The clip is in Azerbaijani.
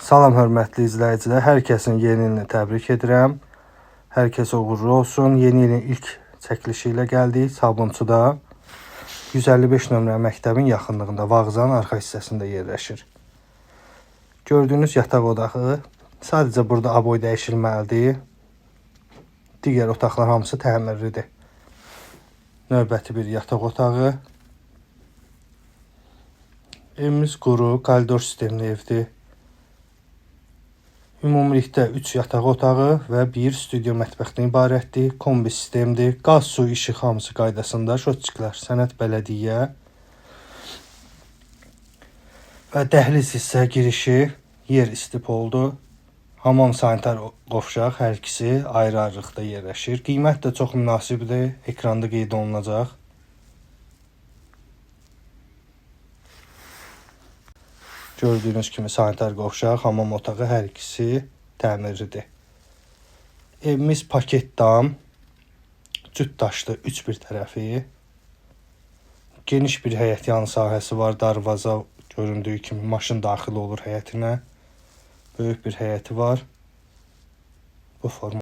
Salam hörmətli izləyicilər, hər kəsin yeni ilini təbrik edirəm. Hər kəsə uğurlu olsun. Yeni ilin ilk çəkilişi ilə gəldik Sabunçuda. 155 nömrə məktəbin yaxınlığında, Vağzanın arxa hissəsində yerləşir. Gördüyünüz yataq otağı sadəcə burada aboy dəyişilməlidir. Digər otaqlar hamısı təmirlidir. Növbəti bir yataq otağı. Evimiz quru, koridor sistemli evdir. Ümumilikdə 3 yataq otağı və 1 studio mətbəxdən ibarətdir. Kombi sistemdir. Qaz, su, işıq hamısı qaydasında. Şotçiklər, sənəd bələdiyyə. Və dəhliz hissə girişi yer istipoldu. Hamam sanitar qovşaq hər ikisi ayrı-ayrılıqda yerləşir. Qiymət də çox münasibdir. Ekranda qeyd olunacaq. Gördüyünüz kimi sanitar qovşaq, hamam otağı hər ikisi təmirlidir. Evimiz paket dam, cüt daşlı üç bir tərəfi. Geniş bir həyət yanı sahəsi var, darvaza göründüyü kimi maşın daxil olur həyətinə. Böyük bir həyəti var. Bu forma.